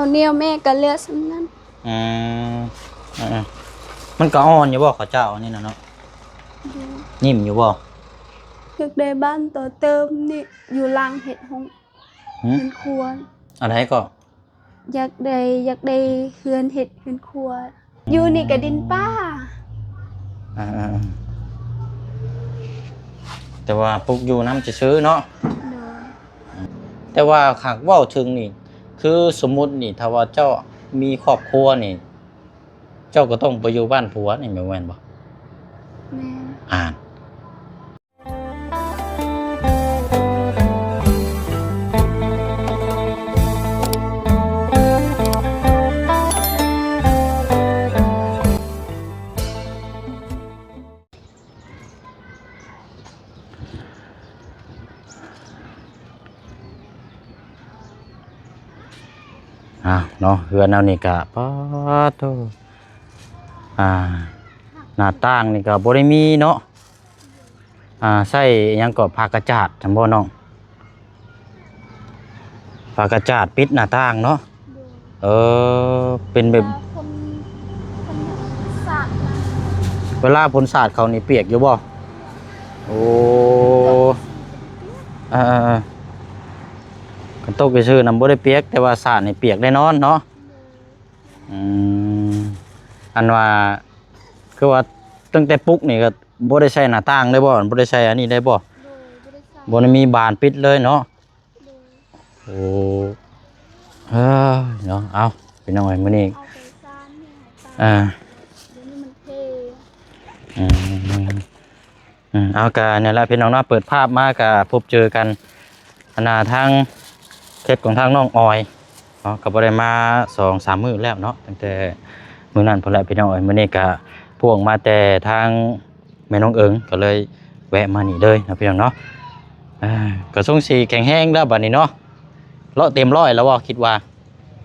ເອົາໜຽວແມ່ກໍເຫຼືອສ່ຳນັ້ນ. ອືມ ເອີໆ ມັນກໍອ່ອນຢູ່ບໍ່ ເຂົ້າເຈົ້າອັນນີ້ນະເນາະ? ຢູ່ ຍິ້ມຢູ່ບໍ່? ຢາກໄດ້ບ້ານຕໍ່ເຕີມນີ້ ຢູ່ຫຼັງເຮັດຫ້ອງ ຫືມ? ເຮືອນຄົວ. ອັນໃດກໍ? ຢາກໄດ້ ຢາກໄດ້ເຮືອນເຮັດເຮືອນຄົວ. ຢູ່ນີ້ກໍດິນປ່າ. ເອີໆ ແຕ່ວ່າປຸກຢູ່ນຳຊື່ໆເນາະ. ໂດຍ. ແຕ່ວ່າຫາກເວົ້າເຖິງນີ້ ຄືສົມມຸດນີ້ ຖ້າວ່າເຈົ້າມີຄອບຄົວນີ້ ເຈົ້າກໍຕ້ອງໄປຢູ່ບ້ານຜົວນີ້ ແມ່ນບໍ່? ແມ່ນ. ອ່ານ. ອ້າວ ເນາະ ເຮືອນເຮົານີ້ກະ ປາດໂທ້ ອ່າ ໜ້າຕ່າງນີ້ກະບໍ່ໄດ້ມີເນາະ. ອ່າ ໃຊ້ຫຍັງກໍ ຜ້າກະຈາດ ຊັ້ນບໍ່ນ້ອງ? ຜ້າກະຈາດປິດໜ້າຕ່າງເນາະ. ໂດຍ. ເອີ ເປັນແບບ ເວລາຝົນ ຝົນສາດມາ ເວລາຝົນສາດເຂົ້ານີ້ປຽກຢູ່ບໍ່? ໂອ້ ເອີໆໆ ຄັນຕົກຊື່ໆນະບໍ່ໄດ້ປຽກ ແຕ່ວ່າສາດນີ້ປຽກແນ່ນອນເນາະ. ໂດຍ. ອືມ ອັນວ່າ ຄືວ່າຕັ້ງແຕ່ປຸກນີ້ກໍ ບໍ່ໄດ້ໃສ່ໜ້າຕ່າງເລີຍບໍ່? ບໍ່ໄດ້ໃສ່ອັນນີ້ເລີຍບໍ່? ໂດຍ ບໍ່ໄດ້ໃສ່. ບໍ່ໄດ້ມີບານປິດເລີຍເນາະ? ໂດຍ. ໂອ້ ເອີຍເນາະ ເອົາ ພີ່ນ້ອງເອີຍ ມື້ນີ້ ເອົາໄປຊານໃຫ້ຕາ ອ່າ ດຽວນີ້ມັນເພ. ອືມ ອືມ ເອົາ ກະນີ້ແຫຼະພີ່ນ້ອງເນາະ ເປີດພາບມາກະພົບເຈີກັນ ອັນນ່າ ທາງເຂດຂອງທາງນ້ອງອອຍເນາະ ກໍບໍ່ໄດ້ມາສອງສາມມື້ແລ້ວເນາະ ຕັ້ງແຕ່ມື້ນັ້ນພຸ້ນແຫຼະພີ່ນ້ອງເອີຍ. ມື້ນີ້ກະພ່ວງມາແຕ່ທາງ ແມ່ນ້ອງເອີງ ກໍເລີຍແວະມານີ້ເລີຍເນາະພີ່ນ້ອງເນາະ. ເອີ ກໍຊົງຊິແຂງແຮງແລ້ວບັດນີ້ເນາະ ເລາະເຕັມຮ້ອຍແລ້ວບໍ່ ຄິດວ່າ?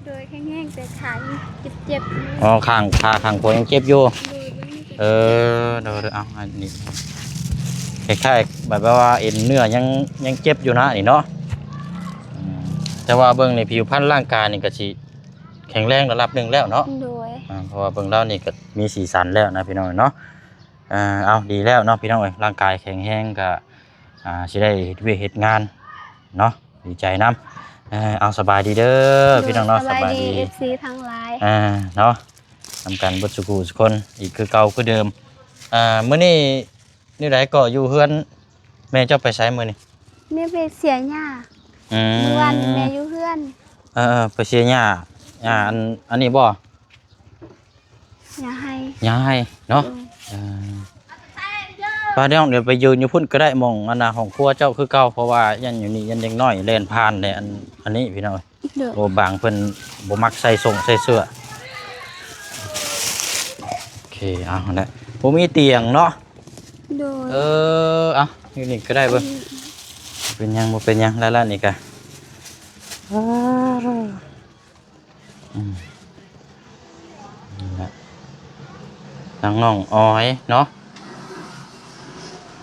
ໂດຍ ແຂງແຮງ ແຕ່ຂາຍັງເຈັບໆຢູ່. ອໍ ຂ້າງ ຂາຂ້າງຂວາຍັງເຈັບຢູ່. ໂດຍ ເອີ ໂດຍໆ ເອົາ ອັນນີ້ຄ້າຍໆ ແບບວ່າເອັນເນື້ອຍັງ ຍັງເຈັບຢູ່ນະນີ້ເນາະ. ອືມ ແຕ່ວ່າເບິ່ງໃນຜິວພັນຮ່າງກາຍນີ້ກໍຊິແຂງແຮງລະດັບໜຶ່ງແລ້ວເນາະ. ໂດຍ ອ່າ ເພາະວ່າເບິ່ງແລ້ວນີ້ກໍມີສີສັນແລ້ວນະພີ່ນ້ອງເນາະ. ອ່າ ເອົາ ດີແລ້ວເນາະພີ່ນ້ອງເອີຍ ຮ່າງກາຍແຂງແຮງກໍ ອ່າ ຊິໄດ້ເຮັດວຽກເຮັດງານເນາະ ດີໃຈນຳ. ເອີ ເອົາ ສະບາຍດີເດີ ໂດຍ ພີ່ນ້ອງເນາະ ສະບາຍດີ ສະບາຍດີ ເອັຟຊີ ທັງຫຼາຍ ອ່າ ເນາະ ນຳກັນເບິດສູ່ຜູ້ສູ່ຄົນອີກຄືເກົ່າຄືເດີມ. ອ່າ ມື້ນີ້ແນວໃດກໍຢູ່ເຮືອນ ແມ່ເຈົ້າໄປໃສມື້ນີ້? ແມ່ໄປເສຍຫຍ້າ. ອືມ ມື້ວານນີ້ແມ່ຢູ່ເຮືອນ. ເອີໆ ໄປເສຍຫຍ້າ ຫຍ້າ ອັນ ອັນນີ້ບໍ່? ຫຍ້າໄຮ່ ຫຍ້າໄຮ່ເນາະ. ໂດຍ ເອີ ປ້ານ້ອງ ດຽວໄປຢືນຢູ່ພຸ້ນກໍໄດ້ ໝ່ອງອັນນ່າ ຫ້ອງຄົວເຈົ້າຄືເກົ່າ ເພາະວ່າຢ້ານຢູ່ນີ້ ຢ້ານເດັກນ້ອຍແລ່ນຜ່ານແຫຼະ ອັນ ອັນນີ້ພີ່ນ້ອງ. ໂດຍ ໂອ້ ບາງເພິ່ນບໍ່ມັກໃສ່ສົ່ງໃສ່ເສື້ອ. ໂອເຄ ເອົາຫັ້ນແຫຼະ ບໍ່ມີຕຽງເນາະ. ໂດຍ ເອີ ເອົາ ຢູ່ນີ້ກໍໄດ້ເບິ່ງ. ອືມ ເປັນຫຍັງ ບໍ່ເປັນຫຍັງ ແລ້ວໆ ນີ້ກະ ອືມ ນີ້ແຫຼະ ທາງນ້ອງອອຍເນາະ.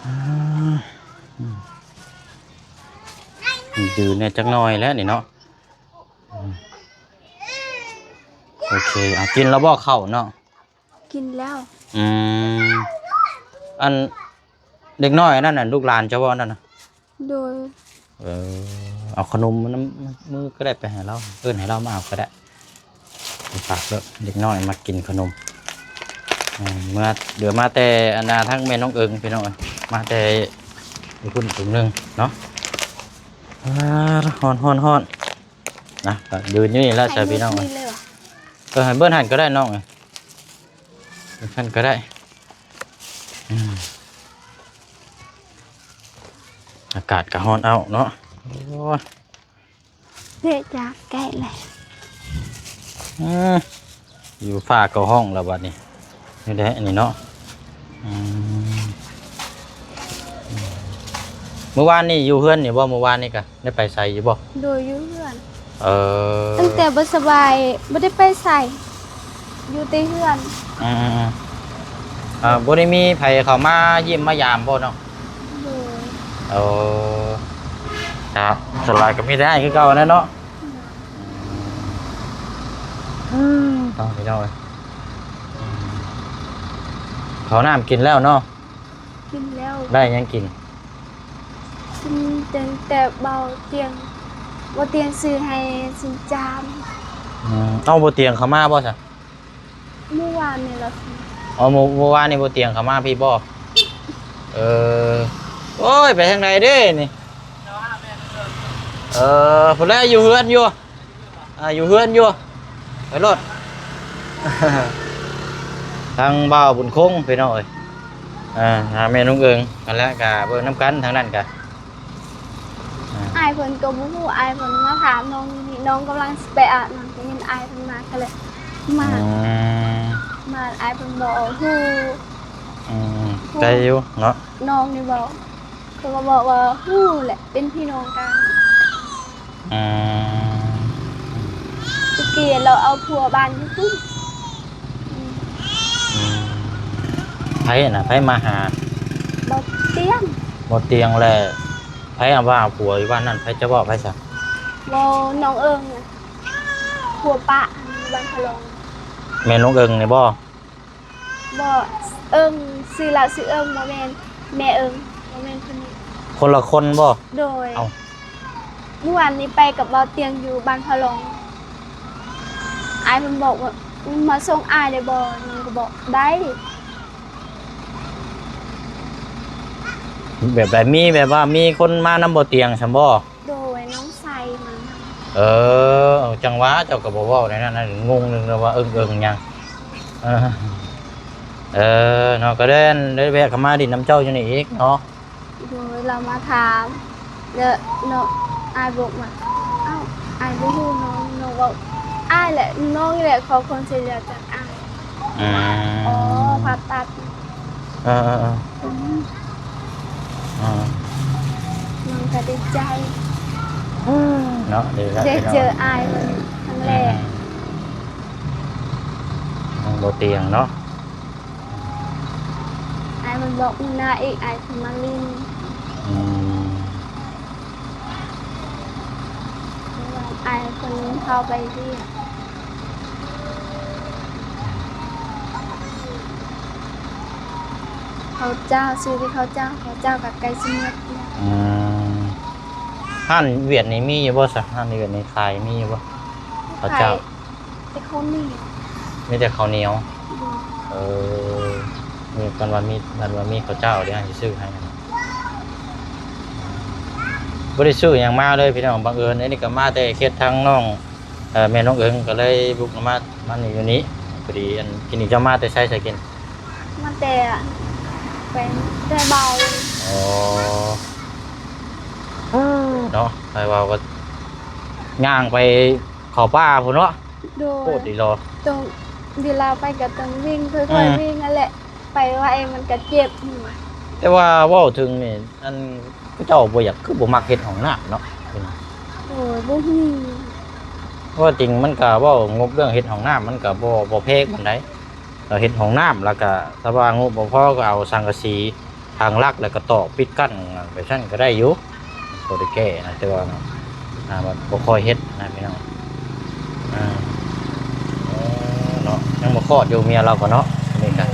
ອືມ ດື້ແດ່ຈັກໜ້ອຍແຫຼະນີ້ເນາະ. ອືມ ໂອເຄ ເອົາ ກິນແລ້ວບໍ່ເຂົ້າເນາະ? ກິນແລ້ວ. ອືມ ອັນ ເດັກນ້ອຍອັນນັ້ນນະ ລູກຫຼານເຈົ້າບໍ່ນັ້ນນະ? ໂດຍ. ເອີ ເອົາຂະໜົມນຳມືກໍໄດ້ ໄປໃຫ້ລາວ ເອີ້ນໃຫ້ລາວມາເອົາກໍໄດ້ ໄປຝາກເດີ ເດັກນ້ອຍມັກກິນຂະໜົມ. ເອີ ເມື່ອ ເຫຼືອມາແຕ່ອັນນ່າ ທາງແມ່ນ້ອງເອີງ ພີ່ນ້ອງເອີຍ ມາແຕ່ຢູ່ພຸ້ນຖົງໜຶ່ງເນາະ. ອາ ຮ້ອນໆໆ ນະ ກໍຢືນຢູ່ນີ້ແຫຼະ ໃສ່ພີ່ນ້ອງເອີຍ. ເອີ ໃຫ້ເບິ່ງຫັ້ນກໍໄດ້ນ້ອງເອີຍ ເບິ່ງຫັ້ນກໍໄດ້. ອືມ ອາກາດກໍຮ້ອນເອົ້າເນາະ. ໂອ້ຍ ເດ ຈາກແກະເລີຍ. ອືມ ຢູ່ຟ້າກໍຮ້ອງແລ້ວບັດນີ້. ນີ້ແຫຼະ ອັນນີ້ເນາະ. ອືມ ມື້ວານນີ້ຢູ່ເຮືອນນີ້ບໍ່? ມື້ວານນີ້ກະໄດ້ໄປໃສຢູ່ບໍ່? ໂດຍ ຢູ່ເຮືອນ. ເອີ ຕັ້ງແຕ່ບໍ່ສະບາຍບໍ່ໄດ້ໄປໃສ ຢູ່ແຕ່ເຮືອນ. ອືມໆ ເອີ ບໍ່ໄດ້ມີໃຜເຂົ້າມາຢ້ຽມມາຢາມບໍ່ນ້ອງ? ໂດຍ. ເອີ ກະສ່ວນຫຼາຍກໍມີແຕ່ອ້າຍຄືເກົ່ານັ້ນເນາະ. ອືມ ເອົາ ພີ່ນ້ອງເອີຍ ເຂົ້ານ້ຳກິນແລ້ວເນາະ? ກິນແລ້ວ. ໄດ້ຫຍັງກິນ? ກິນຕັ້ງແຕ່ເບົາຕຽງ ເບົາຕຽງຊື້ໃຫ້ຊິນຈາມ. ອືມ ເອົາ ເບົາຕຽງເຂົ້າມາບໍ່ຊະ? ມື້ວານນີ້ລະ. ອໍ ມື້ ມື້ວານນີ້ບໍ່ຕຽງເຂົ້າມາພີ້ບໍ່? ເອີ ໂອ້ຍ ໄປທາງໃດເດ້ນີ້? ເອີ ພຸ້ນແຫຼະ ຢູ່ເຮືອນຢູ່ ອ່າ ຢູ່ເຮືອນຢູ່ ໄປໂລດ. ທາງບ່າວບຸນຄົງ ພີ່ນ້ອງເອີຍ ອ່າ ຫາແມ່ນ້ອງເອີງຫັ້ນແຫຼະ ກະເບິ່ງນຳກັນທາງນັ້ນກະ. ອ່າ ອ້າຍເພິ່ນກໍບໍ່ຮູ້ ອ້າຍເພິ່ນມາຖາມນ້ອງຢູ່ນີ້ ນ້ອງກຳລັງຊິໄປອາບນ້ຳ ກໍເຫັນອ້າຍເພິ່ນມາ ກໍເລີຍມາ. ອືມ ມາ ອ້າຍເພິ່ນບອກຮູ້. ອືມ ຮູ້ ໄກຢູ່ເນາະ ນ້ອງນີ້ບອກ ເຂົາກໍບອກວ່າຮູ້ແຫຼະ ເປັນພີ່ນ້ອງກັນ. ອືມ ຕະກີ້ລາວເອົາຜົວບ້ານຢູ່ພຸ້ນ. ອືມ ອືມ ໃຜນະ ໃຜມາຫາ? ເບົາຕຽງ. ເບົາຕຽງແລ້ວ ໃຜເອົາວ່າເອົາຜົວຢູ່ບ້ານນັ້ນ ໃຜຈະເວົ້າໃຜຊະ? ເວົ້ານ້ອງເອີງນະ ຜົວປະຢູ່ບ້ານພະລອງ. ແມ່ນ້ອງເອີງນີ້ບໍ່? ບໍ່ ເອີງ ຊື່ລາວຊື່ເອີງ ບໍ່ແມ່ນແມ່ເອີງ ບໍ່ແມ່ນຄົນນີ້ ຄົນລະຄົນບໍ່? ໂດຍ. ເອົ້າ ມື້ວານນີ້ໄປກັບເບົາຕຽງຢູ່ບ້ານພະລອງ ອ້າຍເພິ່ນບອກວ່າ ມາສົ່ງອ້າຍໄດ້ບໍ່? ນ້ອງກໍບອກໄດ້. ແບບໃດ ມີແບບວ່າມີຄົນມານຳເບົາຕຽງຊັ້ນບໍ່? ໂດຍ ນ້ອງໄຊມານຳ. ເອີ ຈັ່ງວ່າເຈົ້າກໍບໍ່ເວົ້າໃນນັ້ນ ງົງໜຶ່ງແລ້ວວ່າເອິງໆຫຍັງ. ເອີ ເອີ ເນາະ ກໍໄດ້ ໄດ້ແວະເຂົ້າມາຫຼິ້ນນຳເຈົ້າຢູ່ນີ້ອີກເນາະ. ໂດຍ ລາວມາຖາມ ແລ້ວເນາະ ອ້າຍບອກວ່າ ອ້າວ ອ້າຍບໍ່ຮູ້ນ້ອງ ນ້ອງເວົ້າ ອ້າຍແຫຼະ ນ້ອງນີ້ແຫຼະຂໍຄວາມຊ່ວຍເຫຼືອຈາກອ້າຍ. ອືມ ອໍ ຜ່າຕັດ. ເອີໆໆ ອືມ ເອີ ນ້ອງກໍດີໃຈ ເນາະ ໄດ້ເຈີອ້າຍເພິ່ນຄັ້ງແລກ. ອືມ ບໍ່ຕຽງເນາະ ອ້າຍເພິ່ນບອກມື້ໜ້າອີກ ອ້າຍຊິມາຫຼິ້ນ. ອືມ ອ້າຍເພິ່ນພາໄປວຽກ ເຂົ້າເຈົ້າ ຊື້ແຕ່ເຂົ້າເຈົ້າ ເຂົ້າເຈົ້າກໍໃກ້ຊິໝົດແລ້ວ. ອືມ ຮ້ານຫວຽດນີ້ມີຢູ່ບໍ່ຊະ? ຮ້ານຫວຽດນີ້ຂາຍມີຢູ່ບໍ່ ເຂົ້າເຈົ້າ? ຂາຍ ແຕ່ເຂົ້າໜຽວ ມີແຕ່ເຂົ້າໜຽວ. ໂດຍ ເອີ ມີ ຄັນວ່າມີ ຄັນວ່າມີເຂົ້າເຈົ້າ ດຽວຊິຊື້ໃຫ້. ບໍ່ໄດ້ຊື້ຫຍັງມາເລີຍພີ່ນ້ອງ ບັງເອີນ ອັນນີ້ກໍມາແຕ່ເຂດທາງນ້ອງ ເອີ ແມ່ນ້ອງເອີງ ກໍເລີຍບຸກມາ ມານີ້ຢູ່ນີ້. ພໍດີ ອັນ ກິນນີ້ເຈົ້າມາແຕ່ໃສ ໃສກິນ? ມາແຕ່ ໄປແຕ່ເບົາ. ອໍ ເນາະ ໄປເບົາກໍຍ່າງໄປເຂົ້າປ່າພຸ້ນເນາະ. ໂດຍ ໂພດອີ່ຫຼີ ຕ້ອງ ເວລາໄປກໍຕ້ອງວິ່ງ ຄ່ອຍໆ ອືມ ວິ່ງຫັ້ນແຫຼະ ໄປໄວມັນກໍເຈັບ. ແຕ່ວ່າເວົ້າເຖິງນີ້ ອັນ ເຂົາເຈົ້າບໍ່ຢາກ ຄືບໍ່ມັກເຮັດຫ້ອງນ້ຳເນາະ. ໂດຍ ບໍ່ຮູ້ ເວົ້າຈິງມັນກໍເວົ້າງົບເລື່ອງເຮັດຫ້ອງນ້ຳ ມັນກໍບໍ່ ບໍ່ແພງປານໃດ. ເຮົາເຮັດຫ້ອງນ້ຳ ແລ້ວກໍຖ້າວ່າງົບບໍ່ພໍກໍເອົາສັງກະສີ ທາງຫຼັກ ແລ້ວກໍຕອກປິດກັ້ນໄປຊັ້ນກໍໄດ້ຢູ່ ພໍໄດ້ແກ້ນະ. ແຕ່ວ່າ ອ່າ ມັນບໍ່ຄ່ອຍເຮັດນະພີ່ນ້ອງ. ອ່າ ເອີ ເນາະ ຍັງບໍ່ຄອດຢູ່ເມຍລາວກໍເນາະ. ນີ້ກໍ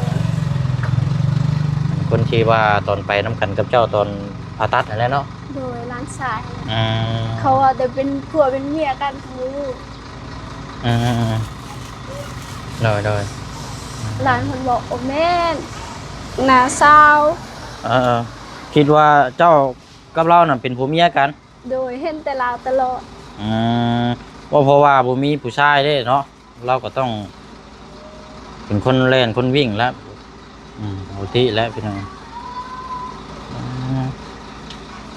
ຄົນທີ່ວ່າຕອນໄປນຳກັນກັບເຈົ້າຕອນຜ່າຕັດນັ້ນແຫຼະເນາະ. ໂດຍ ຫຼານຊາຍ. ອືມ ເຂົາວ່າແຕ່ເປັນຜົວເປັນເມຍກັນ ເຂົາຮູ້. ອືມໆໆ ໂດຍໆ ຫຼານເພິ່ນບອກ ໂອ ແມ່ນ ນ້າສາວ. ເອີ ຄິດວ່າເຈົ້າກັບລາວນັ້ນເປັນຜົວເມຍກັນ. ໂດຍ ເຫັນແຕ່ລາວຕະຫຼອດ. ອືມ ເພາະວ່າບໍ່ມີຜູ້ຊາຍເດ້ເນາະ ລາວກໍຕ້ອງເປັນຄົນແລ່ນຄົນວິ່ງແລ້ວ. ອືມ ປົກກະຕິແຫຼະພີ່ນ້ອງ. ອືມ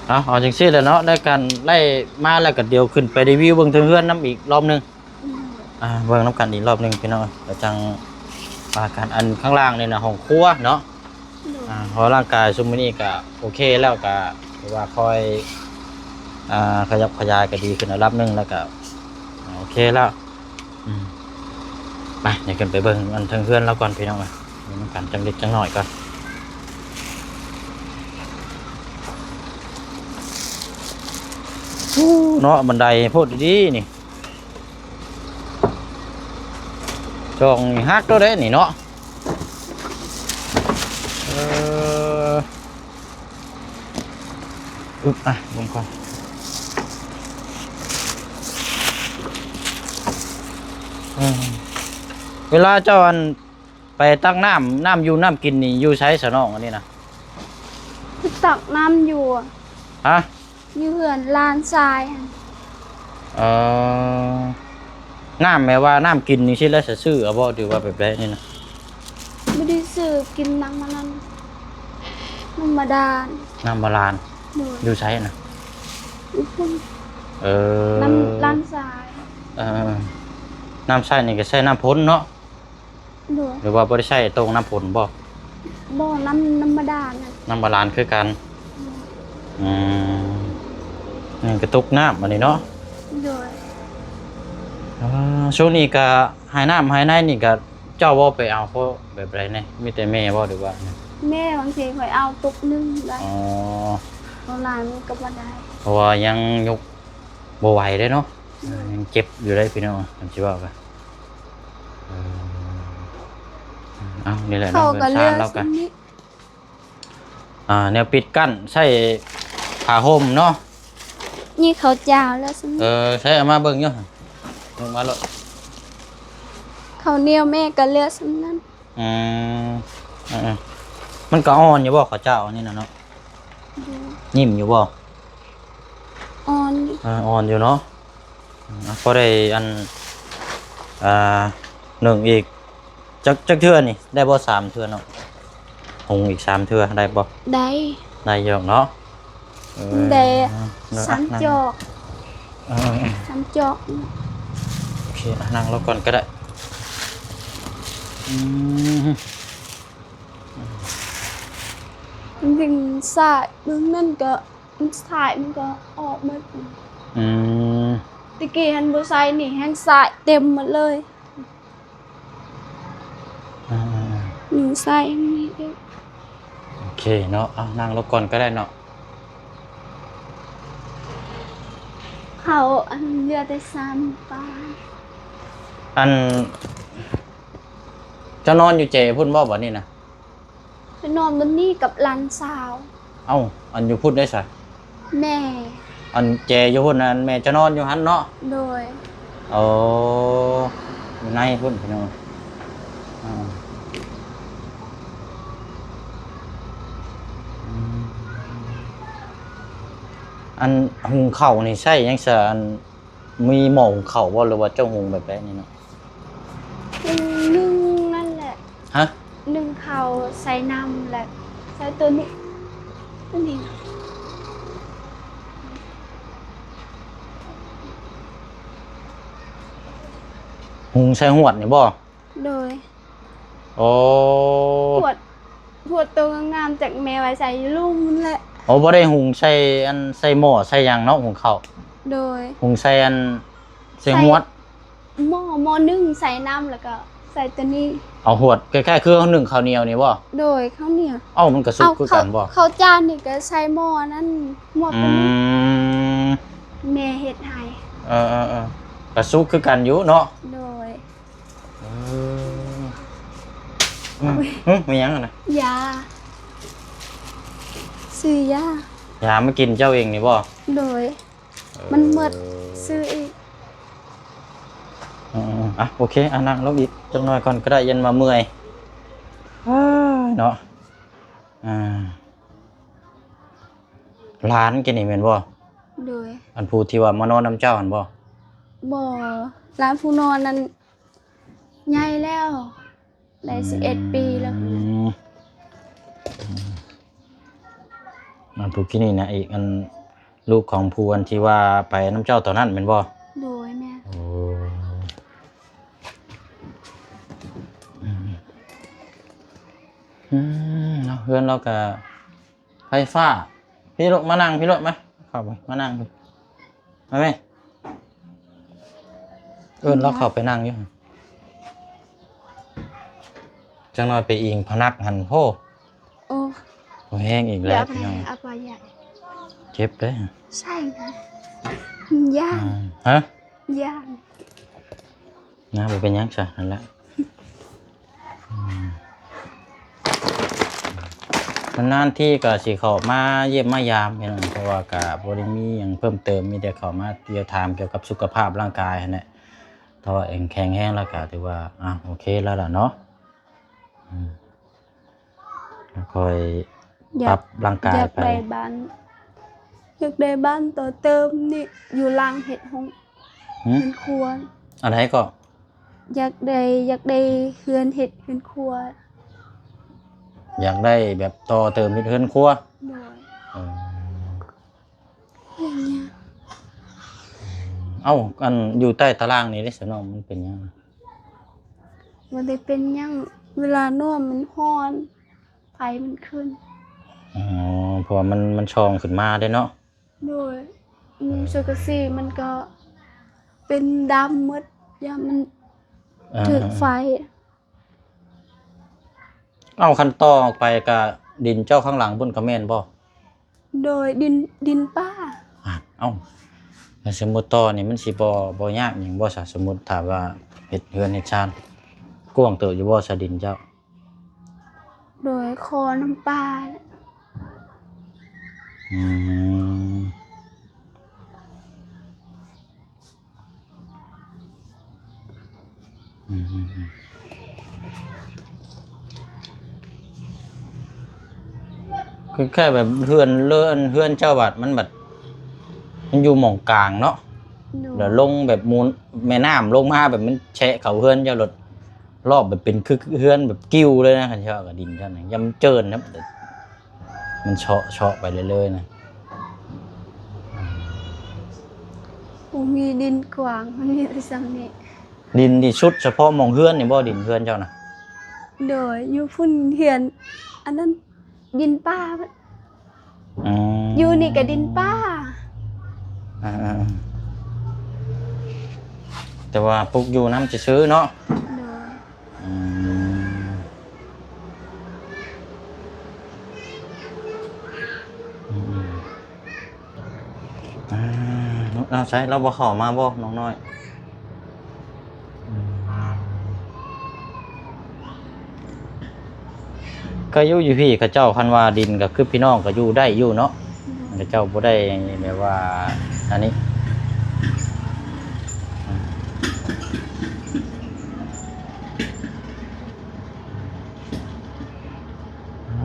ເອົາ ເອົາຈັ່ງຊີ້ແຫຼະເນາະ ໄດ້ກັນ ໄດ້ມາແລ້ວກໍດຽວຂຶ້ນໄປຣີວິວເບິ່ງເທິງເຮືອນນຳອີກລອບໜຶ່ງ. ອືມ ອ່າ ເບິ່ງນຳກັນອີກລອບໜຶ່ງພີ່ນ້ອງ ແລ້ວຈັ່ງວ່າກັນ. ອັນຂ້າງລ່າງນີ້ນະ ຫ້ອງຄົວເນາະ. ໂດຍ ອ່າ ເພາະຮ່າງກາຍຊຸມມື້ນີ້ກະໂອເຄແລ້ວ ກະຖືວ່າຄ່ອຍ ອ່າ ຂະຫຍັບຂະຫຍາຍກະດີຂຶ້ນລະດັບໜຶ່ງ ແລ້ວກະໂອເຄແລ້ວ. ອືມ ໄປ ດຽວຂຶ້ນໄປເບິ່ງອັນເທິງເຮືອນລາວກ່ອນພີ່ນ້ອງເອີຍ ເບິ່ງນຳກັນຈັກເລັກຈັກນ້ອຍກ່ອນ. ໂອ້ ເນາະ ບັນໄດໂພດດີໆ ນີ້. ດອກນີ້ຫັກໂຕໃດນີ້ເນາະ. ເອີ ອຶບ ອ່ະ ເບິ່ງກ່ອນ. ເອີ ເວລາເຈົ້າ ອັນ ໄປຕັກນ້ຳ ນ້ຳຢູ່ນ້ຳກິນນີ້ຢູ່ໃສສະນ້ອງ ອັນນີ້ນະ? ໄປຕັກນ້ຳຢູ່ ຮະ? ຢູ່ເຮືອນຫຼານຊາຍຫັ້ນ. ເອີ ນ້ຳແບບວ່ານ້ຳກິນນີ້ຊິແລ້ວ ຊື້ເອົາບໍ່ ຫຼືວ່າແບບໃດນີ້ນະ? ບໍ່ໄດ້ຊື້ ກິນນ້ຳອັນນັ້ນ ນ້ຳບາດານ. ນ້ຳບາດານ. ໂດຍ. ຢູ່ໃສນະ? ຢູ່ພຸ້ນ. ເອີ ນ້ຳຫຼານຊາຍ. ເອີ ນ້ຳໃຊ້ນີ້ກໍໃຊ້ນ້ຳຝົນເນາະ? ໂດຍ. ຫຼືວ່າບໍ່ໄດ້ໃຊ້ໂຕ່ງນ້ຳຝົນບໍ່? ບໍ່ ນ້ຳ ນ້ຳບາດານນະ. ນ້ຳບາດານຄືກັນ. ໂດຍ. ອືມ ນີ້ກະຕຸກນ້ຳອັນນີ້ເນາະ? ໂດຍ. ອ່າ ຊ່ວງນີ້ກະໄຮ່ນ້ຳໄຮ່ໃນນີ້ກະເຈົ້າບໍ່ໄປເອົາ ເພາະແບບໃດແດ່? ມີແຕ່ແມ່ບໍ່ ຫຼືວ່າ? ແມ່ ບາງທີຂ້ອຍເອົາຕຸກໜຶ່ງໄດ້. ອໍ ຕົວຫຼາຍມັນກະບໍ່ໄດ້ ເພາະວ່າຍັງຍົກບໍ່ໄຫວເດ້ເນາະ. ໂດຍ. ຍັງເຈັບຢູ່ເດ້ພີ່ນ້ອງ ຄັນຊິເວົ້າກະ. ເອີ ເອົາ ນີ້ແຫຼະເນາະ ເຮືອນຊານລາວກະ ອ່າ ແນວປິດກັ້ນໃຊ້ຜ້າຫົ່ມເນາະ. ນີ້ເຂົ້າຈ້າວແລ້ວຊັ້ນ. ເອີ ໃຊ້ເອົາມາເບິ່ງຢູ່ ເບິ່ງມາໂລດ. ເຂົ້າໜຽວແມ່ກະເຫຼືອສ່ຳນັ້ນ. ອືມ ເອີໆ ມັນກະອ່ອນຢູ່ບໍ່ ເຂົ້າຈ້າວອັນນີ້ນະເນາະ? ໂດຍ. ຍິ້ມຢູ່ບໍ່? ອ່ອນຢູ່. ເອີ ອ່ອນຢູ່ເນາະ. ອືມ ພໍໄດ້ອັນ ອ່າ ໜຶ້ງອີກ ຈັກ ຈັກເທື່ອນີ້ ໄດ້ບໍ່? ສາມເທື່ອເນາະ. ຫຸງອີກສາມເທື່ອໄດ້ບໍ່? ໄດ້. ໄດ້ຢູ່ເນາະ. ເອີ ໄດ້ ເອີ ສາມຈອກ. ເອີ ສາມຈອກ. ໂອເຄ ອ່ະ ນັ່ງລົງກ່ອນກໍໄດ້. ອືມ ມັນຈຶ່ງສາຍ ເບິ່ງນັ້ນກໍ ມັນສາຍ ມັນກໍອອກໝົດ. ອືມ ແຕ່ກີ້ຫັ້ນບໍ່ໃສ່ ນີ້ແຮ່ງສາຍເຕັມໝົດເລີຍ. ອ່າໆໆ ໜູໃສ່ນີ້ເອງ. ໂອເຄເນາະ ເອົາ ນັ່ງລົງກ່ອນກໍໄດ້ເນາະ. ເຂົາ ອັນ ເຫຼືອແຕ່ສາມປານ. ອັນ ເຈົ້ານອນຢູ່ເຈພຸ້ນບໍ່ ບັດນີ້ນະ? ໄປນອນບ່ອນນີ້ກັບຫຼານສາວ. ເອົ້າ ອັນຢູ່ພຸ້ນເດ້ຊະ? ແມ່. ອັນແຈຢູ່ພຸ້ນ ອັນແມ່ຈະນອນຢູ່ຫັ້ນເນາະ? ໂດຍ. ໂອ້ ຢູ່ໃນພຸ້ນພີ່ນ້ອງ. ອ່າ ອືມ ອັນ ຫຸງເຂົ້ານີ້ໃຊ້ຫຍັງຊະ? ອັນ ມີໝໍ້ຫຸງເຂົ້າບໍ່ ຫຼືວ່າເຈົ້າຫຸງແບບໃດນີ້ເນາະ? ໜຶ່ງນັ້ນແຫຼະ. ຮະ? ໜຶ່ງເຂົ້າໃສ່ນ້ຳ ແລະ ໃສ່ໂຕນີ້ ໂຕນີ້. ຫຸງໃສ່ຫວດນີ້ບໍ່? ໂດຍ. ໂອ້ ຫວດ ຫວດໂຕງາມໆ ຈັກແມ່ໄວ້ໃສ່ຢູ່ລຸ່ມພຸ້ນແຫຼະ. ໂອ້ ບໍ່ໄດ້ຫຸງໃສ່ອັນ ໃສ່ໝໍ້ໃສ່ຫຍັງເນາະ ຫຸງເຂົ້າ? ໂດຍ. ຫຸງໃສ່ອັນ ໃສ່ຫວດ ໝໍ້ ໝໍ້ໜຶ່ງໃສ່ນ້ຳ ແລ້ວກໍໃສ່ໂຕນີ້. ເອົາຫວດ ຄ້າຍໆຄືເຮົາໜຶ້ງເຂົ້າໜຽວນີ້ບໍ່? ໂດຍ ເຂົ້າໜຽວ. ເອົ້າ ມັນກະສຸກຄືກັນບໍ່? ເຂົ້າ ເຂົ້າຈານນີ້ກະໃສ່ໝໍ້ນັ້ນ ໝໍ້ໂຕນີ້. ອືມ ແມ່ເຮັດໃຫ້. ເອີໆໆ ກະສຸກຄືກັນຢູ່ເນາະ? ໂດຍ. ເອີ ອືມ ຫຶ ມີຫຍັງຫັ້ນນະ? ຢາ ຊື້ຢາ ຢາມາກິນເຈົ້າເອງນີ້ບໍ່? ໂດຍ. ເອີ ມັນໝົດ ຊື້ອີກ. ເອີ ອ່ະ ໂອເຄ ອ່ະ ນັ່ງລົງອີກຈັກໜ້ອຍກ່ອນກໍໄດ້ ຢ້ານວ່າເມື່ອຍ. ເອີ ເນາະ ອ່າ ຫຼານແກນີ້ແມ່ນບໍ່? ໂດຍ. ອັນຜູ້ທີ່ວ່າມານອນນຳເຈົ້າຫັ້ນບໍ່? ບໍ່ ຫຼານຜູ້ນອນນັ້ນ ໃຫຍ່ແລ້ວ ໄດ້ສິບເອັດປີແລ້ວ. ອືມ ອັນຜູ້ກີ້ນີ້ນະ ອີກອັນ ລູກຂອງຜູ້ອັນທີ່ວ່າໄປນຳເຈົ້າຕອນນັ້ນແມ່ນບໍ່? ໂດຍ ແມ່ນ. ໂອ້ ອືມ ອືມ ເນາະ ເຮືອນລາວກະ ໄຟຟ້າ. ພີ່ລູກ ມານັ່ງພີ່ລູກ ມາ ເຂົ້າໄປ ມານັ່ງພີ່ ມາແມ່ ເອີ້ນລາວເຂົ້າໄປນັ່ງຢູ່ ຈັກໜ້ອຍໄປອີງພະນັກຫັ້ນ. ໂອ້ ໂອ້ ບໍ່ແຮງອີກແລ້ວ ເຈັບເດ້. ໃຊ່ ຢ້ານ ຮະ ຢ້ານ. ນະ ບໍ່ເປັນຫຍັງຊະ ນັ້ນແຫຼະ. ນານໆທີກໍຊິເຂົ້າມາຢ້ຽມມາຢາມພີ່ນ້ອງ ເພາະວ່າກໍບໍ່ໄດ້ມີຫຍັງເພີ່ມເຕີມ ມີແຕ່ເຂົ້າມາທ່ຽວຖາມກ່ຽວກັບສຸຂະພາບຮ່າງກາຍຫັ້ນແຫຼະ. ຖ້າວ່າແຂງແຮງແລ້ວກໍຖືວ່າ ອ່າ ໂອເຄແລ້ວລະເນາະ. ອືມ ຄ່ອຍ ຢາກ ປັບຮ່າງກາຍ ຢາກ ໄປ ໄດ້ບ້ານ ຢາກໄດ້ບ້ານຕໍ່ເຕີມນີ້ ຢູ່ຫຼັງເຮັດຫ້ອງ ຫືມ ເຮືອນຄົວ. ອັນໃດກໍ? ຢາກໄດ້ ຢາກໄດ້ເຮືອນເຮັດເຮືອນຄົວ. ຢາກໄດ້ແບບຕໍ່ເຕີມເຮັດເຮືອນຄົວ? ໂດຍ. ເອີ ເອົ້າ ອັນຢູ່ໃຕ້ຕາລ່າງນີ້ເດ້ຊະນ້ອງ ມັນເປັນຫຍັງ? ບໍ່ໄດ້ເປັນຫຍັງ ເວລານອນມັນຮ້ອນ ໄຟມັນຂຶ້ນ. ອໍ ເພາະວ່າມັນ ມັນຊ່ອງຂຶ້ນມາເດ້ເນາະ. ໂດຍ. ອືມ ມຸງສັງກະສີມັນກໍເປັນດຳໝົດ ຢ້ານມັນ ເອີ ຖືກໄຟ. ເອົ້າ ຄັນຕໍ່ອອກໄປກະດິນເຈົ້າຂ້າງຫຼັງພຸ້ນກະແມ່ນບໍ່? ໂດຍ ດິນ ດິນປ່າ. ອາ ເອົ້າ ແລ້ວສົມມຸດຕໍ່ນີ້ມັນຊິບໍ່ ບໍ່ຍາກຫຍັງບໍ່ຊະ? ສົມມຸດຖ້າວ່າເຮັດເຮືອນເຮັດຊານ ກວ້າງເຕີບຢູ່ບໍ່ຊະດິນເຈົ້າ? ໂດຍ ຂໍນຳປ່າ. ອືມ ອືມ ຄືຄ້າຍແບບເຮືອນ ເຮືອນ ເຮືອນເຈົ້າບັດ ມັນບັດ ມັນຢູ່ໝ່ອງກາງເນາະ. ໂດຍ. ແລ້ວລົງແບບມູນ ແມ່ນ້ຳລົງມາແບບມັນແຊະເຂົ້າເຮືອນເຈົ້າ ລອດ ລອບແບບເປັນຄືເຮືອນແບບກິວເລີຍນະ ຄັນເຈົ້າກະດິນເຈົ້ານະ ຢ້ານເຈີນນະ ມັນເຊາະ ເຊາະໄປເລື້ອຍໆນະ. ບໍ່ມີດິນກວ້າງ ມັນມີແຕ່ຊ່ຳນີ້. ດິນທີ່ສຸດສະເພາະໝ່ອງເຮືອນນີ້ບໍ່ ດິນເຮືອນເຈົ້ານະ? ໂດຍ ຢູ່ພຸ້ນເຮືອນ ອັນນັ້ນດິນປ່າ. ອືມ ຢູ່ນີ້ກະດິນປ່າ. ເອີໆ ແຕ່ວ່າປຸກຢູ່ນຳຊື່ໆເນາະ. ໂດຍ. ອືມ ອືມໆ ອ່າ ນ້ອງໃສ ລາວບໍ່ເຂົ້າມາບໍ່ ນ້ອງນ້ອຍ? ອືມ ກະຢູ່ ຢູ່ພີ້ເຂົາເຈົ້າ ຄັນວ່າດິນກະຄືພີ່ນ້ອງກະຢູ່ໄດ້ຢູ່ເນາະ. ໂດຍ. ເຂົາເຈົ້າບໍ່ໄດ້ແບບວ່າອັນນີ້. ອ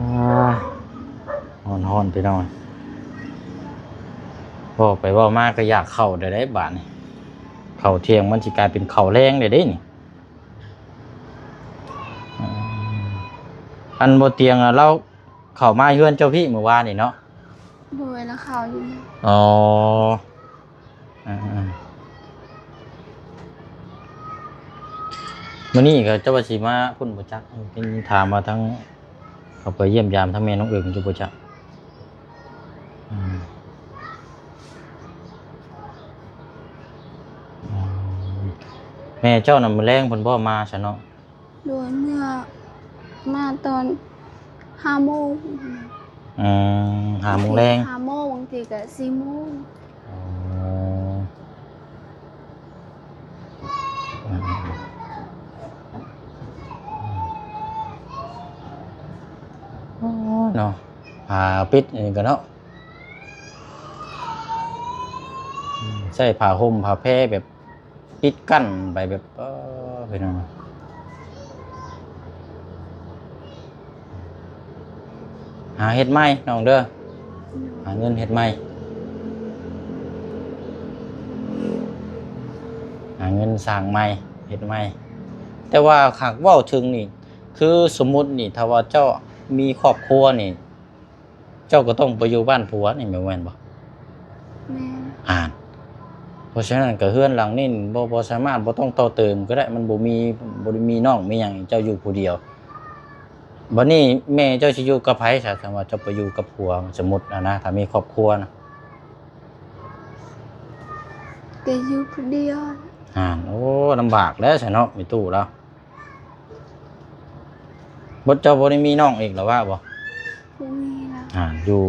ືມ ອ່າ ຮ້ອນໆ ພີ່ນ້ອງ ເວົ້າໄປເວົ້າມາກະຢາກເຂົ້າແດ່ໃດບາດນີ້. ເຂົ້າທ່ຽງມັນຊິກາຍເປັນເຂົ້າແລງແດ່ເດ້ນີ້. ອືມ ອັນບໍ່ຕຽງລາວເຂົ້າມາເຮືອນເຈົ້າພີ້ມື້ວານນີ້ເນາະ? ໂດຍ ລາວເຂົ້າຢູ່. ອໍ ອ່າໆ ມື້ນີ້ກະເຈົ້າວ່າຊິມາພຸ້ນບໍ່ຈັກ ໄດ້ຍິນຖາມວ່າທາງ ເຂົ້າໄປຢ້ຽມຢາມທາງແມ່ນ້ອງເອີງຢູ່ບໍ່ຈັກ? ອືມ ແມ່ເຈົ້ານະ ມື້ແລງເພິ່ນບໍ່ມາຊະເນາະ? ໂດຍ ເມື່ອ ມາຕອນຫ້າໂມງ. ອືມ ຫ້າໂມງແລງ ຫ້າໂມງ ບາງທີກະສີ່ໂມງ. ອໍ ໂອ້ ເນາະ ຜ້າປິດອັນນີ້ກະເນາະ ໃຊ້ຜ້າຫົ່ມຜ້າແພແບບ ປິດກັ້ນໄປແບບ ເອີ ພີ່ນ້ອງ ຫາເຮັດໃໝ່ນ້ອງເດີ ຫາເງິນເຮັດໃໝ່ ຫາເງິນສ້າງໃໝ່ ເຮັດໃໝ່. ແຕ່ວ່າຫາກເວົ້າເຖິງນີ້ ຄືສົມມຸດນີ້ ຖ້າວ່າເຈົ້າມີຄອບຄົວນີ້ ເຈົ້າກໍຕ້ອງໄປຢູ່ບ້ານຜົວນີ້ ແມ່ນບໍ່? ແມ່ນ. ອ່າ ເພາະສະນັ້ນກໍເຮືອນຫຼັງນີ້ບໍ່ ບໍ່ສາມາດ ບໍ່ຕ້ອງຕໍ່ເຕີມກໍໄດ້ ມັນບໍ່ມີ ບໍ່ໄດ້ມີນ້ອງມີຫຍັງ ເຈົ້າຢູ່ຜູ້ດຽວ. ບັດນີ້ແມ່ເຈົ້າຊິຢູ່ກັບໃຜຊະ ຖ້າວ່າເຈົ້າໄປຢູ່ກັບຜົວ ສົມມຸດນະ ຖ້າມີຄອບຄົວນະ? ກໍຢູ່ຜູ້ດຽວ. ອ່າ ໂອ້ ລຳບາກແລ້ວຊະເນາະ ແມ່ຕູ້ລາວ. ບໍ່ ເຈົ້າບໍ່ໄດ້ມີນ້ອງອີກແລ້ວວ່າບໍ່? ບໍ່ມີແລ້ວ. ອ່າ ຢູ່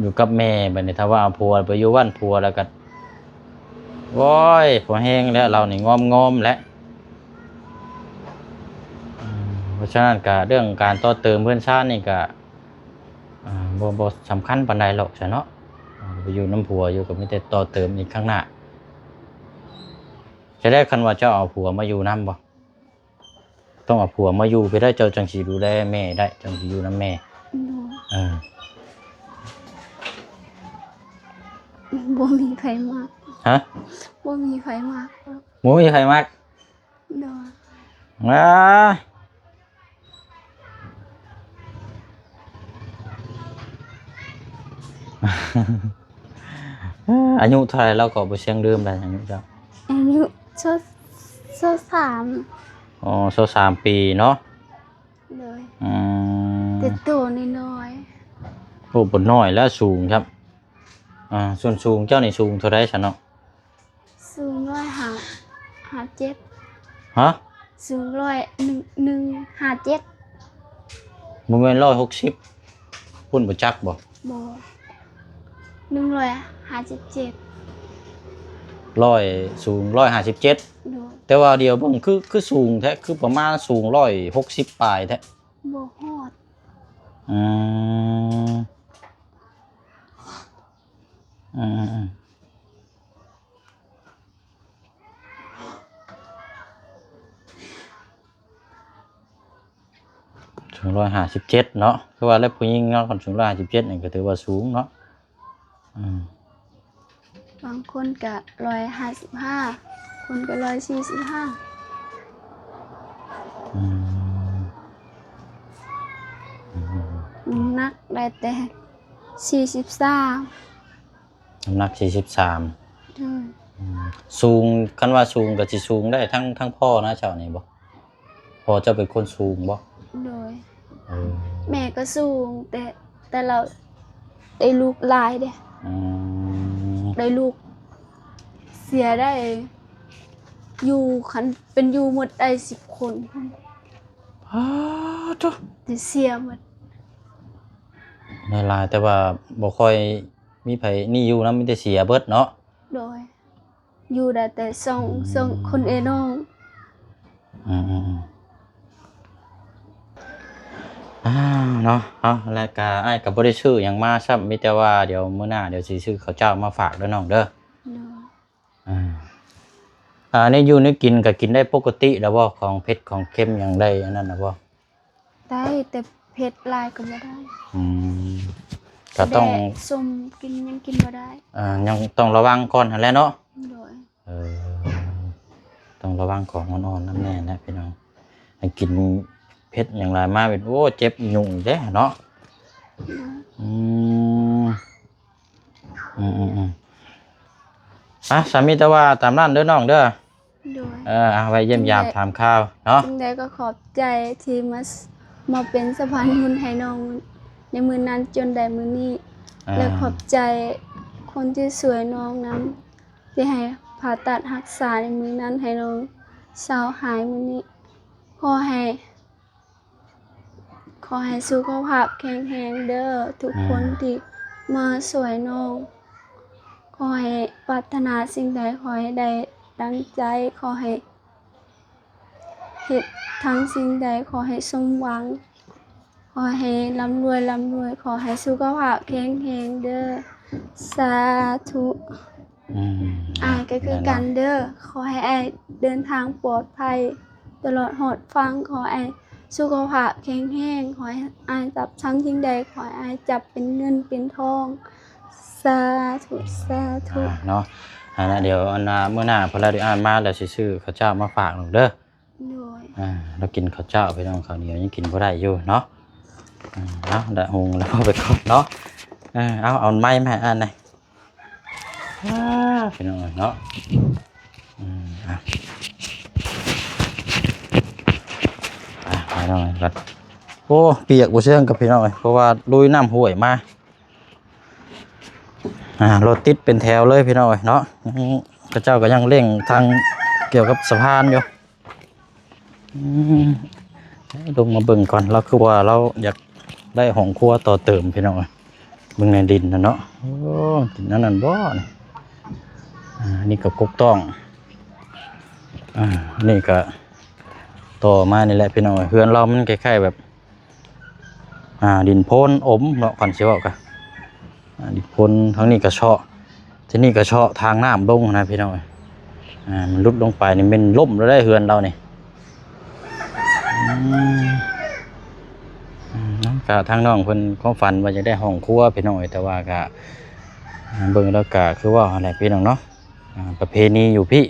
ຢູ່ກັບແມ່ ບັດນີ້ຖ້າວ່າເອົາຜົວໄປຢູ່ບ້ານຜົວແລ້ວກໍ ໂອ້ຍ ພໍແຮງແລ້ວ ລາວນີ້ງອມໆແລ້ວ. ເພາະສະນັ້ນກະເລື່ອງການຕໍ່ເຕີມເຮືອນຊານນີ້ກະ ບໍ່ ບໍ່ສຳຄັນປານໃດຫຼອກຊະເນາະ. ໄປຢູ່ນຳຜົວຢູ່ກໍມີແຕ່ຕໍ່ເຕີມອີກຂ້າງໜ້າ. ຈະໄດ້ ຄັນວ່າເຈົ້າເອົາຜົວມາຢູ່ນຳບໍ່? ຕ້ອງເອົາຜົວມາຢູ່ພີ້ໄດ້ ເຈົ້າຈັ່ງຊິດູແລແມ່ໄດ້ ຈັ່ງຊິຢູ່ນຳແມ່. ໂດຍ. ເອີ ບໍ່ມີໃຜມັກ. ຮະ? ບໍ່ມີໃຜມັກ. ບໍ່ມີໃຜມັກ. ໂດຍ. ອາ ອາຍຸເທົ່າໃດແລ້ວກໍບໍ່ຊຽງລືມໄດ້ ອາຍຸເຈົ້າ? ອາຍຸຊາວ ຊາວສາມ. ອໍ ຊາວສາມປີເນາະ. ໂດຍ. ອືມ ແຕ່ໂຕນ້ອຍໆ. ໂອ້ ບໍ່ນ້ອຍແລ້ວ ສູງຄັບ. ອ່າ ສ່ວນສູງເຈົ້ານີ້ສູງເທົ່າໃດຊັ້ນເນາະ? ສູງຮ້ອຍຫ້າ ຫ້າເຈັດ. ຮະ? ສູງຮ້ອຍ ໜຶ່ງ ໜຶ່ງຫ້າເຈັດ. ບໍ່ແມ່ນຮ້ອຍຫົກສິບ ພຸ້ນບໍ່ຈັກບໍ່? ບໍ່ ໜຶ່ງຮ້ອຍຫ້າສິບເຈັດ. ຮ້ອຍ ສູງຮ້ອຍຫ້າສິບເຈັດ. ໂດຍ. ແຕ່ວ່າດຽວເບິ່ງຄື ຄືສູງແທ້ ຄືປະມານສູງຮ້ອຍຫົກສິບປາຍແທ້. ບໍ່ຮອດ. ອືມ ອືມໆ. ສູງຮ້ອຍຫ້າສິບເຈັດເນາະ ຄືວ່າແລ້ວຜູ້ຍິງເນາະ ຄັນສູງຮ້ອຍຫ້າສິບເຈັດນີ້ກໍຖືວ່າສູງເນາະ. ອືມ ບາງຄົນກໍຮ້ອຍຫ້າສິບຫ້າ ຄົນກໍຮ້ອຍສີ່ສິບຫ້າ. ອືມ ອືມ ນ້ຳໜັກໄດ້ແຕ່ສີ່ສິບສາມ. ນ້ຳໜັກສີ່ສິບສາມ. ໂດຍ. ອືມ ສູງ ຄັນວ່າສູງກໍຊິສູງໄດ້ທັງ ທັງພໍ່ນະເຈົ້ານີ້ບໍ່? ພໍ່ເຈົ້າເປັນຄົນສູງບໍ່? ໂດຍ. ເອີ ແມ່ກໍສູງ ແຕ່ ແຕ່ລາວໄດ້ລູກຫຼາຍເດ້. ອືມ ໄດ້ລູກເສຍໄດ້ຢູ່ ຄັນເປັນຢູ່ໝົດໄດ້ສິບຄົນ. ປາໂທ້ ໄດ້ເສຍໝົດ. ຫຼາຍໆ ແຕ່ວ່າບໍ່ຄ່ອຍມີໃຜນີ້ຢູ່ນຳ ມີແຕ່ເສຍເບິດເນາະ. ໂດຍ. ຢູ່ໄດ້ແຕ່ສອງ ອືມ ສອງຄົນເອນ້ອງ. ອືມໆໆ ອ້າວເນາະ ເອົາ ແລ້ວກະອ້າຍກໍບໍ່ໄດ້ຊື້ຫຍັງມາຊ້ຳ ມີແຕ່ວ່າດຽວມື້ໜ້າດຽວຊິຊື້ເຂົ້າເຈົ້າມາຝາກເດີນ້ອງເດີ. ໂດຍ. ອ່າ ອ່າ ແນວຢູ່ແນວກິນກໍກິນໄດ້ປົກກະຕິແລ້ວບໍ່? ຂອງເຜັດຂອງເຄັມຫຍັງໄດ້ອັນນັ້ນນະບໍ່? ໄດ້ ແຕ່ເຜັດຫຼາຍກໍບໍ່ໄດ້. ອືມ ກໍຕ້ອງ ແບບສົ້ມກິນ ຍັງກິນບໍ່ໄດ້. ອ່າ ຍັງຕ້ອງລະວັງກ່ອນຫັ້ນແຫຼະເນາະ. ໂດຍ. ເອີ ຕ້ອງລະວັງຂອງອ່ອນໆນຳແດ່ນະພີ່ນ້ອງ. ໃຫ້ກິນເຜັດຫຍັງຫຼາຍມາເປັນ ໂອ້ ເຈັບຍຸງເດ້ເນາະ. ອືມ ອືມ ອືມ ອືມ ອ່ະ ສາມີແຕ່ວ່າຕາມນັ້ນເດີນ້ອງເດີ. ໂດຍ. ເອີ ເອົາໄວ້ຢ້ຽມຢາມຖາມຂ່າວເນາະ. ຈັ່ງໃດກໍຂອບໃຈທີ່ມາ ມາເປັນສະພານບຸນໃຫ້ນ້ອງໃນມື້ນັ້ນຈົນໄດ້ມື້ນີ້. ອ່າ ແລະຂອບໃຈຄົນທີ່ຊ່ວຍນ້ອງນຳ ທີ່ໃຫ້ຜ່າຕັດຮັກສາໃນມື້ນັ້ນໃຫ້ນ້ອງເຊົາຫາຍມື້ນີ້. ຂໍໃຫ້ ຂໍໃຫ້ສຸຂະພາບແຂງແຮງເດີ ທຸກຄົນ ອືມ ທີ່ມາຊ່ວຍນ້ອງ. ຂໍໃຫ້ປາດຖະໜາສິ່ງໃດ ຂໍໃຫ້ໄດ້ດັ່ງໃຈ. ຂໍໃຫ້ເຮັດທັງສິ່ງໃດ ຂໍໃຫ້ສົມຫວັງ. ຂໍໃຫ້ລ່ຳລວຍ ລ່ຳລວຍ. ຂໍໃຫ້ສຸຂະພາບແຂງແຮງເດີ. ສາທຸ. ອືມ ອ້າຍກໍຄືກັນເດີ. ແມ່ນເນາະ. ຂໍໃຫ້ອ້າຍເດີນທາງປອດໄພຕະຫຼອດຮອດຝັ່ງ. ຂໍໃຫ້ສຸຂະພາບແຂງແຮງ. ຂໍໃຫ້ອ້າຍຈັບສັງສິ່ງໃດ ຂໍໃຫ້ອ້າຍຈັບເປັນເງິນເປັນທອງ. ສາທຸ ສາທຸ. ອ່າ ເນາະ ອັນນະ ດຽວອັນນະ ມື້ໜ້າເພິ່ນລະ ດຽວອ້າຍມາແລ້ວຊິຊື້ເຂົ້າເຈົ້າມາຝາກນ້ອງເດີ. ໂດຍ. ອ່າ ລາວກິນເຂົ້າເຈົ້າພີ່ນ້ອງ ເຂົ້າໜຽວຍັງກິນບໍ່ໄດ້ຢູ່ເນາະ. ອ່າ ເອົາ ດະຫຸງແລ້ວເອົາໄປກ່ອນເນາະ. ເອີ ເອົາ ເອົາໄມ້ມາໃຫ້ອ້າຍແດ່. ອ່າ ພີ່ນ້ອງເນາະ. ອືມ ອ່ະ ອ່ະ ພີ່ນ້ອງເອີຍ ໂອ້ ປຽກບໍ່ເຊື່ອງກັບພີ່ນ້ອງເອີຍ ເພາະວ່າລຸຍນ້ຳຫ້ວຍມາ. ອ່າ ລົດຕິດເປັນແຖວເລີຍພີ່ນ້ອງເອີຍເນາະ. ເຂົາເຈົ້າກໍຍັງເລັ່ງທາງກ່ຽວກັບສະພານຢູ່. ອືມ ລົງມາເບິ່ງກ່ອນ ລາວຄືວ່າລາວຢາກໄດ້ຫ້ອງຄົວຕໍ່ເຕີມພີ່ນ້ອງເອີຍ. ເບິ່ງໃນດິນຫັ້ນເນາະ. ໂອ້ ດິນອັນນັ້ນບໍ່ນີ້. ອ່າ ອັນນີ້ກໍກົກຕ້ອງ. ອ່າ ອັນນີ້ກໍຕໍ່ມານີ້ແຫຼະພີ່ນ້ອງເອີຍ. ເຮືອນລາວມັນຄ້າຍໆແບບ ອ່າ ດິນໂພນອົມເນາະ ຄັນຊິເວົ້າກະ ອ່າ ດິນໂພນ ທາງນີ້ກະເຊາະ ທີນີ້ກະເຊາະທາງນ້ຳລົງນະພີ່ນ້ອງເອີຍ. ອ່າ ມັນຫຼຸດລົງໄປນີ້ແມ່ນລົ້ມແລ້ວເດ້ເຮືອນລາວນີ້. ອືມ ອືມ ເນາະ ກະທາງນ້ອງເພິ່ນຄວາມຝັນວ່າຢາກໄດ້ຫ້ອງຄົວພີ່ນ້ອງເອີຍ ແຕ່ວ່າກະ ອ່າ ເບິ່ງແລ້ວກະຄືເວົ້າຫັ້ນແຫຼະພີ່ນ້ອງເນາະ ອ່າ ປະເພນີຢູ່ພີ້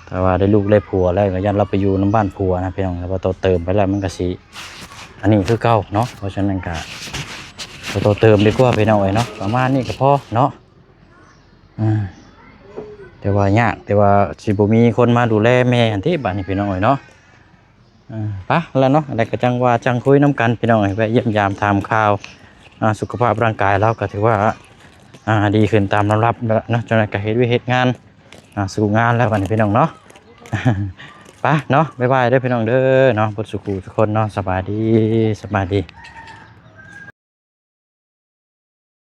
ຖ້າວ່າໄດ້ລູກໄດ້ຜົວແລ້ວກໍຢ້ານລາວໄປຢູ່ນຳບ້ານຜົວນະພີ່ນ້ອງ ແຕ່ວ່າຕໍ່ເຕີມໄປແລ້ວມັນກໍຊິອັນນີ້ຄືເກົ່າເນາະ. ເພາະສະນັ້ນກໍ ກໍຕໍ່ເຕີມດີກວ່າພີ່ນ້ອງເອີຍເນາະ ປະມານນີ້ກໍພໍເນາະ. ອາ ແຕ່ວ່າຍາກ ແຕ່ວ່າຊິບໍ່ມີຄົນມາດູແລແມ່ຫັ້ນຕິ ບາດນີ້ພີ່ນ້ອງເອີຍເນາະ. ອາ ໄປແລ້ວເນາະ ອັນໃດກໍຈັ່ງວ່າຈັ່ງຄຸຍນຳກັນພີ່ນ້ອງເອີຍ ແວະຢ້ຽມຢາມຖາມຂ່າວ ອາ ສຸຂະພາບຮ່າງກາຍລາວກໍຖືວ່າ ອາ ດີຂຶ້ນຕາມລຳດັບແລ້ວເນາະ. ຈັ່ງໃດກໍເຮັດວຽກເຮັດງານ ອາ ສູ້ງານແລ້ວບັດນີ້ພີ່ນ້ອງເນາະ. ໄປເນາະ ບາຍບາຍເດີພີ່ນ້ອງເດີເນາະ ເບິດສູ່ຜູ້ສູ່ຄົນເນາະ. ສະບາຍດີ ສະບາຍດີ.